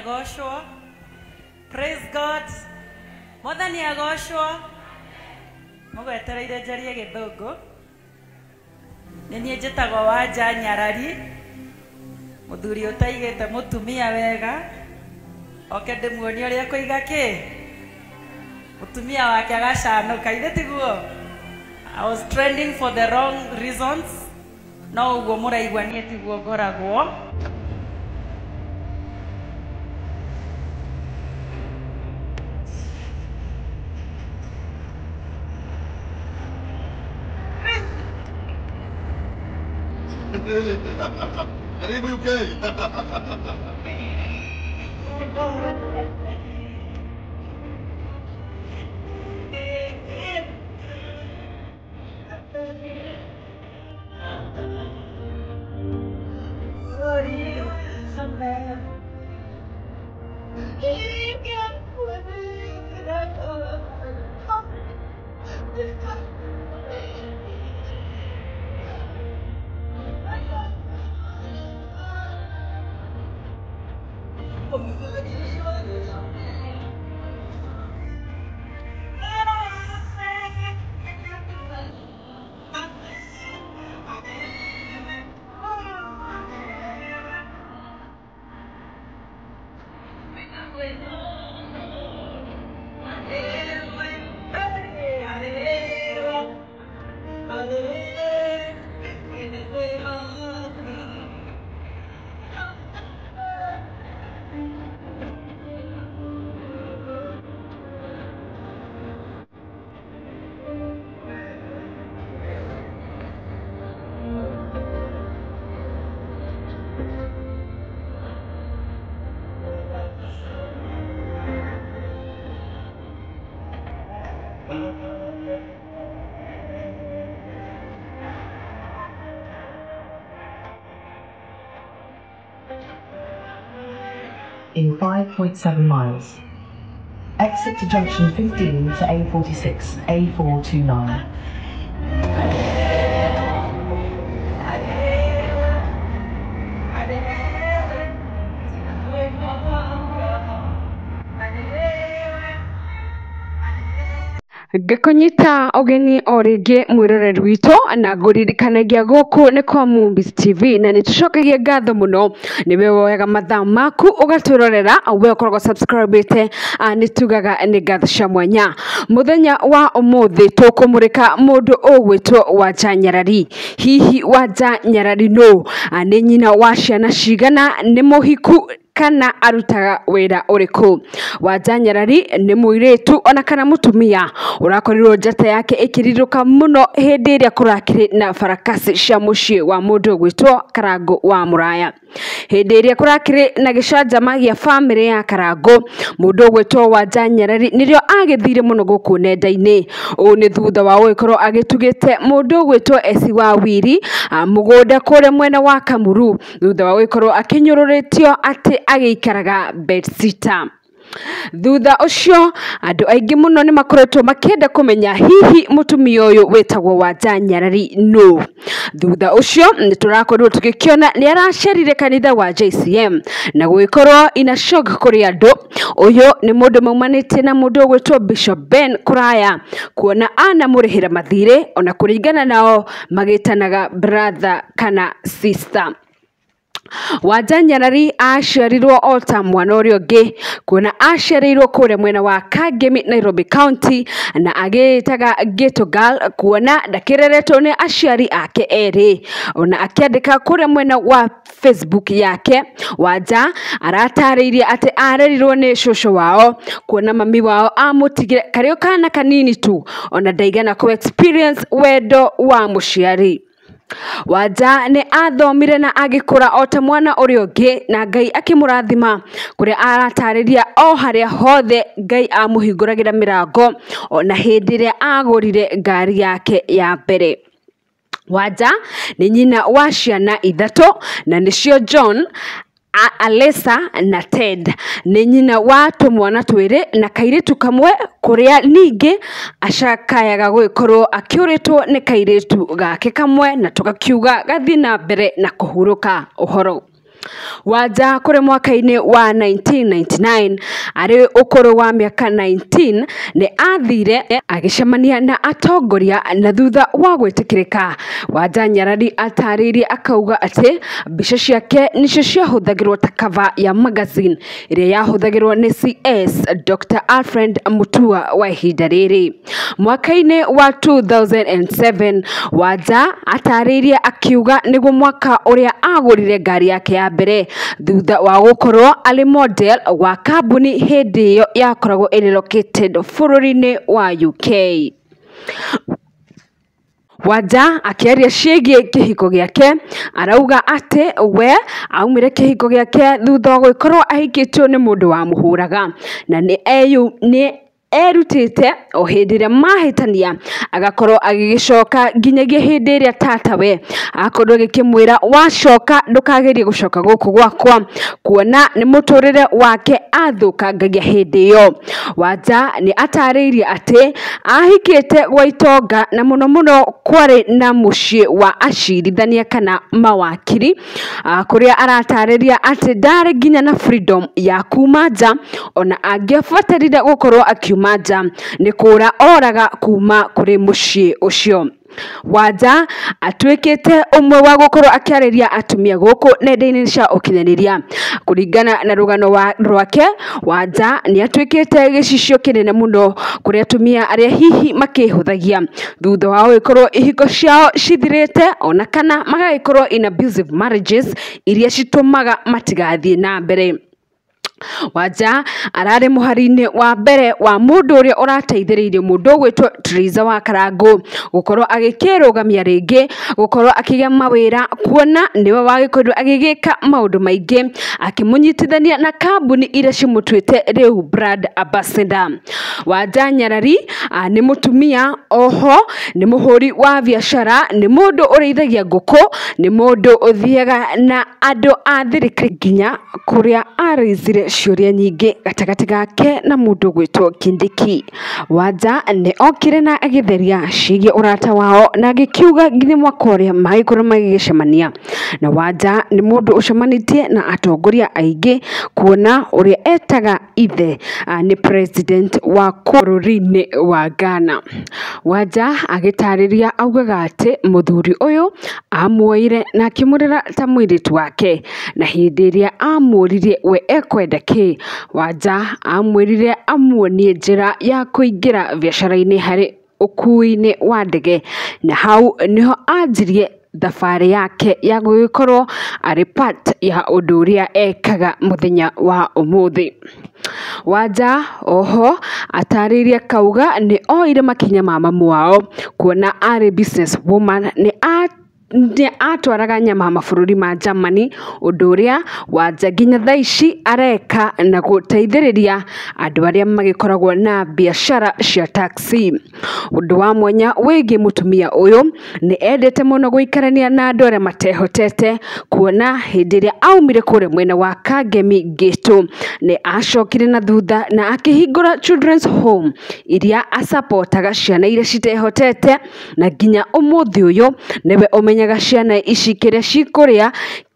Agocwo. Praise God. Mwathani agocwo. Mũgwetereire njarie gĩthũngũ. Nĩ niĩ njĩtagwo Wanja Nyarari. Mũthuri ũtaigĩte mũtumia wega. Oke ndĩmuonie ũrĩa kũiga kĩ. Mũtumia wake agacanũka, ithe tiguo? I was trending for the wrong reasons. No ũguo mũraigua niĩ tiguo ngoragwo. Karibu UK. In 5.7 miles. Exit to junction 15 to A46, A429. Ngĩkũnyita ũgeni o rĩngĩ mwĩroreri witũ na ngũririkanagia gũkũ nĩ kwa Movies TV na nĩ tũcokagia ngatho mũno nĩwe woyaga mathaa maku ũgatwĩrorera we ũkoragwo subscribĩte, nĩ tugaga nĩ ngatho cia mwanya. Mũthenya wa ũmũthĩ tũkũmũrĩka mũndũ ũgwĩtwo Wanja Nyarari. Hihi Wanja Nyarari nũ? Nĩ nyina wa ciana cigana? Nĩ mũhiku kana arutaga wĩra ũrĩkũ? Wanja Nyarari nĩ mũirĩtu ona kana mũtumia ũrakorirwo njata yake ĩkĩrirũka mũno hĩndĩ ĩrĩa kũrakĩrĩ na barakasi cia mũciĩ wa mũndũ ũgwĩtwo Karangũ wa Mũraya. Hĩndĩ ĩrĩa kũrakĩrĩ na gĩcanjama gĩa bamĩrĩ ya Karangũ, mũndũ ũgwĩtwo Wanja Nyarari nĩrĩo agĩthire mũno gũkũ nenda-inĩ. Ũũ nĩ thutha wa gũgĩkorwo agĩtugĩte mũndũ ũgwĩtwo Esi wa Wiri mũgũnda kũrĩa mwena wa Kamuru, thutha wa gũgĩkorwo akĩnyũrũrĩtio atĩ agĩikaraga bedsitter. Thutha ũcio andũ aingĩ mũno nĩ makoretwo makĩenda kũmenya hihi mũtumia ũyũ wĩtagwo Wanja Nyarari nũ. Thutha ũcio nĩ tũrakorirwo tũgĩkĩona nĩ aracerire kanitha wa JCM na gũgĩkorwo ina shock kũrĩ andũ. Ũyũ nĩ mũndũ maumanĩte na mũndũ ũgwĩtwo Bishop Ben kũraya, kuona anamũrĩhĩra mathirĩ ona kũringana nao magĩtanaga brother kana sister. Wanja Nyarari aciarirwo o ta mwana ũrĩa ũngĩ, kuona aciarĩirwo kũrĩa mwena wa Kangemi, Nairobi County, na agĩĩtaga ghetto girl kuona ndakĩreretwo nĩ aciari ake erĩ. Ona akĩandĩka kũrĩa mwena wa Facebook yake, Wanja aratarĩirie atĩ arerirwo nĩ cũcũ wao, kuona mami wao amũtigire karĩ o kana kanini tu, ona ndaigana kũ experience wendo wa mũciari. Wanja nĩ athomire na agĩkũra o ta mwana ũrĩa ũngĩ na Ngai akĩmũrathima, kũrĩa aratarĩria o harĩa hothe Ngai amũhingũragĩra mĩrango ona hĩndĩ ĩrĩa agũrire ngari yake ya mbere. Wanja nĩ nyina wa ciana ithatũ na nĩcio John, Alessa na Ted. Nĩ nyina wa tũmwana twĩrĩ na kairĩtu kamwe, kũrĩa ningĩ acakayaga gũgĩkorwo akĩũrĩtwo nĩ kairĩtu gake kamwe na tũgakiuga gathiĩ na mbere na kũhurũka ũhoro. Wanja kũrĩ mwaka-inĩ wa 1999 arĩ ũkũrũ wa mĩaka 19 nĩ athire agĩcemania na atongoria na thutha wa gwĩtĩkĩrĩka Wanja Nyarari atarĩirie akauga atĩ mbica ciake nĩcio ciahũthagĩrwo ta cover ya magazine ĩrĩa yahũthagĩrwo nĩ CS Dr. Alfred Mutua wa ihinda rĩrĩ. Mwaka-inĩ wa 2007 Wanja atarĩirie akiuga nĩguo mwaka ũrĩa agũrire ngari yake ya mbere thutha wa gũkorwo arĩ model wa kambuni hĩndĩ ĩyo yakoragwo ĩrĩ located bũrũri-inĩ wa UK. Wanja akĩaria ciĩgiĩ kĩhiko gĩake arauga atĩ we aumire kĩhiko gĩake thutha wa gũkorwo ahikĩtio nĩ mũndũ wamũhũraga na nĩ erutĩte o hĩndĩ ĩrĩa mahĩtania agakorwo agĩgĩcoka nginyagia hĩndĩ ĩrĩa tatawe akorwo agĩkĩmwĩra wacoka ndũkagerie gũcoka gũkũ gwakwa kuona nĩ mũtũrĩre wake athũkangagia hĩndĩ ĩyo. Wanja nĩ atarĩirie atĩ ahikĩte gwa itonga na mũno mũno kwarĩ na mũciĩ wa acirithania kana mawakiri kũrĩa aratarĩria atĩ ndarĩ nginya na freedom ya kuma nja ona angĩabatarire gũkorwo akiuma nja nĩ kũra oraga kuma kũrĩ mũciĩ ũcio. Wanja atuĩkĩte ũmwe wa gũkorwo akĩarĩria atumia gũkũ nenda-inĩ cia ũkinyanĩria. Kũringana na rũgano rwake, Wanja nĩ atuĩkĩte gĩcicio kĩnene mũno kũrĩ atumia arĩa hihi makĩhũthagia thutha wa gũgĩkorwo ihiko ciao cithirĩte ona kana magagĩkorwo in abusive marriages iria citũmaga matigathiĩ na mbere. Wanja ararĩ mũhari-inĩ wa mbere wa mũndũ ũrĩa ũrateithĩrĩirie mũndũ ũgwĩtwo Teresa wa Karangũ gũkorwo agĩkĩrũgamia rĩngĩ gũkorwo akĩgĩa mawĩra kuona nĩwe wagĩkorirwo agĩgĩka maũndũ maingĩ akĩmũnyitithania na kambuni iria cimũtuĩte rĩu brand ambassador. Wanja Nyarari nĩ mũtumia oho nĩ mũhũri wa biacara nĩ mũndũ ũrĩithagia ngũkũ nĩ mũndũ ũthiaga na andũ a thirikari nginya kũrĩa arĩithire ciũria nyingĩ gatagatĩ gake na mũndũ ũgwĩtwo Kindiki. Wanja nĩ okire na agĩtheria ciĩgiĩ ũrata wao na agĩkiuga nginya mwaka ũrĩa magĩkorwo magĩgĩcemania. Na Wanja nĩ mũndũ ũcemanĩtie na atongoria aingĩ kuona ũrĩa etaga ithe nĩ president wa bũrũri-inĩ wa Ghana. Wanja agĩtarĩria augaga atĩ mũthuri ũyũ amuoire na akĩmũrera ta mũirĩtu wake na hĩndĩ ĩrĩa amũririe we ekwenda kĩ, Wanja amwĩrire amuonie njĩra ya kũingĩra biacara-inĩ harĩ ũkui-inĩ wa ndege na hau nĩho anjirie thabarĩ yake ya gũgĩkorwo arĩ part ya ũndũ ũrĩa ekaga mũthenya wa ũmũthĩ. Wanja oho atarĩirie akauga nĩ oire makinya ma mamu wao kuona arĩ business woman nĩ atwaraga nyama mabũrũri ma Germany ũndũ ũrĩa Wanja nginya thaa ici areka na gũteithĩrĩria andũ arĩa magĩkoragwo na biacara cia taxi. Ũndũ wa mwanya wĩgiĩ mũtumia ũyũ nĩ endete mũno gũikarania na andũ arĩa matehotete kuona hĩndĩ ĩrĩa aumire kũrĩa mwena wa Kangemi Gĩtũ nĩ acokire na thutha na akĩhingũra children's home iria acapotaga ciana iria citehotete na nginya ũmũthĩ ũyũ nĩwe ũmenyaga ciana ici kĩrĩa cikũrĩa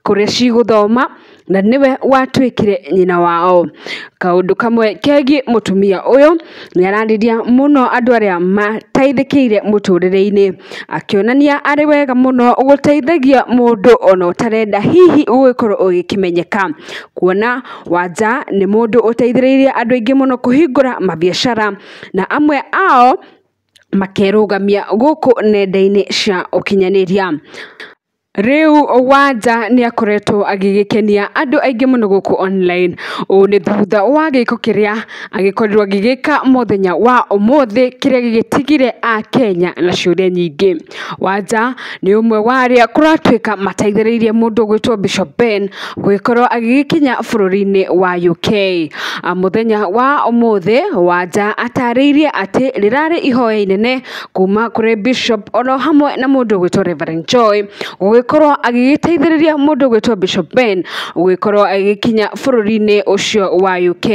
kũrĩa cigũthoma na nĩwe watuĩkire nyina wao. Kaũndũ kamwe kegiĩ mũtumia ũyũ nĩ ararĩria mũno andũ arĩa mateithĩkĩire mũtũrĩre-inĩ akĩonania arĩ wega mũno gũteithagia mũndũ ona ũtarenda hihi gũgĩkorwo ũgĩkĩmenyeka kuona Wanja nĩ mũndũ ũteithĩrĩirie andũ aingĩ mũno kũhingũra mabiacara na amwe ao makerũgamia gũkũ nenda-inĩ cia ũkinyanĩria. Rĩu Wanja nĩ akoretwo agĩgĩkenia andũ aingĩ mũno gũkũ online ũũ nĩ thutha wa gĩko kĩrĩa agĩkorirwo agĩgĩka mũthenya wa ũmũthĩ kĩrĩa gĩgĩtigire Akenya na ciũria nyingĩ. Wanja nĩ ũmwe wa arĩa kũratuĩka mateithĩrĩirie mũndũ ũgwĩtwo Bishop Ben gũgĩkorwo agĩgĩkinya bũrũri-inĩ wa UK. Mũthenya wa ũmũthĩ Wanja atarĩirie atĩ rĩrarĩ ihoya inene kuma kũrĩ Bishop oro hamwe na mũndũ ũgwĩtwo Reverend Joy gũgĩkorwo agĩgĩteithĩrĩria mũndũ ũgwĩtwo Bishop Ben gũgĩkorwo agĩkinya bũrũri-inĩ ũcio wa UK.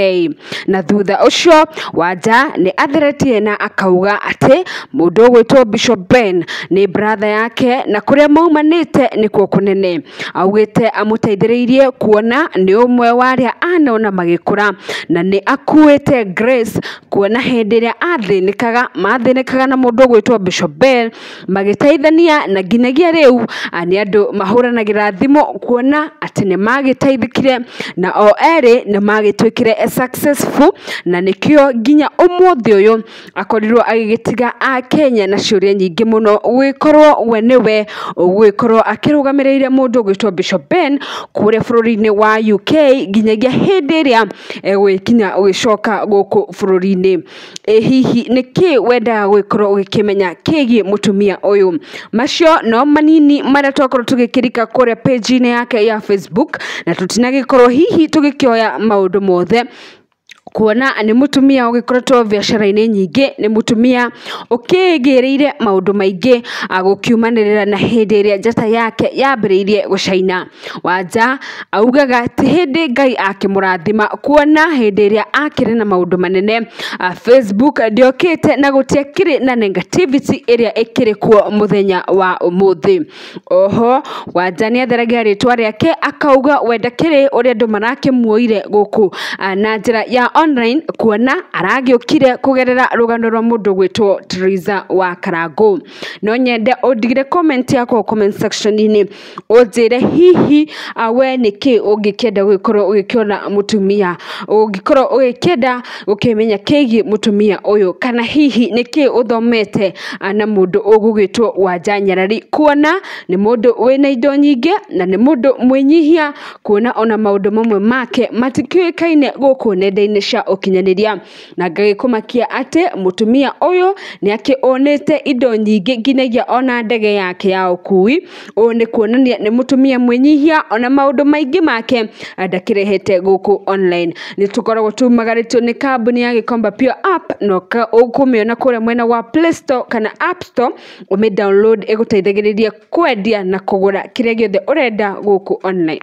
Na thutha ũcio Wanja nĩ atheretie na akauga atĩ mũndũ ũgwĩtwo Bishop Ben nĩ brother yake na kũrĩa maumanĩte nĩkuo kũnene. Augĩte amũteithĩrĩirie kuona nĩ ũmwe wa arĩa anona magĩkũra na nĩ akuĩte Grace kuona hĩndĩ ĩrĩa athĩnĩkaga mathĩnĩkaga na mũndũ ũgwĩtwo Bishop Ben magĩteithania na nginyagia rĩu nĩ andũ mahũranagĩra thimũ kuona atĩ nĩ magĩteithĩkire na o erĩ nĩ magĩtuĩkire successful, na nĩkĩo nginya ũmũthĩ ũyũ akorirwo agĩgĩtiga Akenya na ciũria nyingĩ mũno gũgĩkorwo we nĩwe ũgũgĩkorwo akĩrũgamĩrĩire mũndũ ũgwĩtwo Bishop Ben kũrĩa bũrũri-inĩ wa UK nginyagia hĩndĩ ĩrĩa egũgĩkinya gũgĩcoka gũkũ bũrũri-inĩ. Ĩ hihi nĩkĩ wendaga gũgĩkorwo ũgĩkĩmenya kĩgiĩ mũtumia ũyũ? Macio no manini marĩa twakorwo tũgĩkĩrika kũrĩa page-inĩ yake ya Facebook, na tũtinagĩkorwo hihi tũgĩkĩoya maũndũ mothe kuona nĩ mũtumia ũgĩkoretwo biacara-inĩ nyingĩ, nĩ mũtumia ũkĩgĩrĩire maũndũ maingĩ gũkiumanĩrĩra na hĩndĩ ĩrĩa njata yake yambĩrĩirie gũcaina. Wanja augaga ti hĩndĩ Ngai akĩmũrathima kuona hĩndĩ ĩrĩa akĩrĩ na maũndũ manene Facebook ndĩokĩte na gũtiakĩrĩ na negativity ĩrĩa ĩkĩrĩ kuo mũthenya wa ũmũthĩ. Oho Wanja nĩ atheragia rĩtwa rĩake akauga we ndakĩrĩ ũrĩa andũ marakĩmuoire gũkũ na njĩra ya online kuona aragĩũkire kũgerera rũgano rwa mũndũ gwĩtwo Teresa wa Karangũ. No nyende ũndigĩre comment yakwa comment section-inĩ ũnjĩre hihi we nĩkĩ ũngĩkĩenda gũgĩkorwo ũgĩkĩona mũtumia, ũngĩkorwo ũgĩkĩenda gũkĩmenya kĩgiĩ mũtumia ũyũ, kana hihi nĩkĩ ũthomete na mũndũ ũgũgĩtwo Wanja Nyarari, kuona nĩ mũndũ wĩna indo nyingĩ na nĩ mũndũ mwĩnyihia, kuona ona maũndũ mamwe make matikĩũĩkaine gũkũ nenda-inĩ cia ũkinyanĩria. Na ngagĩkũmakia atĩ mũtumia ũyũ nĩ akĩonete indo nyingĩ nginyagia ona ndege yake ya ũkui. Ũũ nĩ kuonania nĩ mũtumia mwĩnyihia, ona maũndũ maingĩ make ndakĩrehete gũkũ online. Nĩ tũkoragwo tumagarĩtio nĩ kambuni ya Gĩkomba Pure App, na ũkũmĩona kũrĩa mwena wa Play Store kana App Store, ũmĩ download ĩgũteithagĩrĩria kwendia na kũgũra kĩrĩa gĩothe ũrenda gũkũ online.